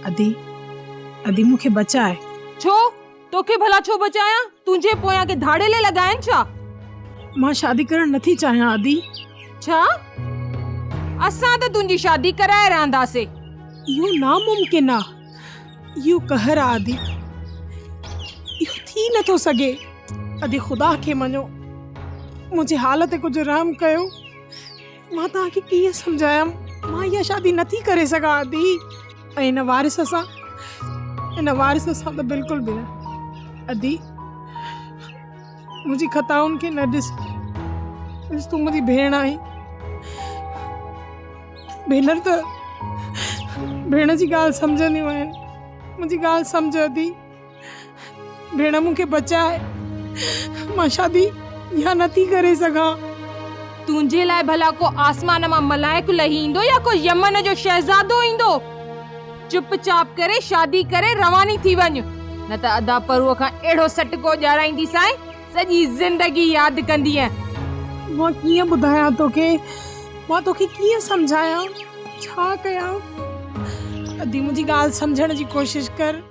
ادي، ادي مون کي بچاء. ڇو؟ توکي ڀلا ڇو بچايان؟ تنهنجي پويان ڪي ڌاڙيل لڳا آهن ڇا؟ مان شادي ڪرڻ نٿي چاهيان ادي. ڇا؟ اسان ته تنهنجي شادي ڪرائي رهنداسي. اهو ناممڪن آ. اهو قهر آ ادي. اهو ٿي نٿو سگهي. ادي خدا کي مڃو. منهنجي حال تي ڪجهه رحم ڪيو. مان توهان کي ڪيئن سمجهايان مان اها شادي نٿي ڪري سگهان ادي ۽ ان وارث سان ان وارث سان ته بلڪل به نه ادي منهنجي خطائن کي نه ڏس ڏس تون منهنجي ڀيڻ آهين ڀينر ته ڀيڻ جي ڳالهه سمجهنديون آهن منهنجي ڳالهه سمجهه ادي ڀيڻ مون کي بچاء مان شادي اها نه ٿي ڪري سگهان. تنهنجي لاء ڀلا ڪو آسمان مان ملائڪ لهي ايندو يا ڪو يمن جو شهزادو ايندو؟ چپ چاپ ڪري شادي ڪري رواني ٿي وڃ، نه ته ادا پروء کان اهڙو سٽڪو ڏيارائينديسانء، سڄي زندگي ياد ڪندينء. مان ڪيئن ٻڌايان توکي، مان توکي ڪيئن سمجهايان، ڇا ڪيان؟ ادي منهنجي ڳالهه سمجهڻ جي ڪوشش ڪر.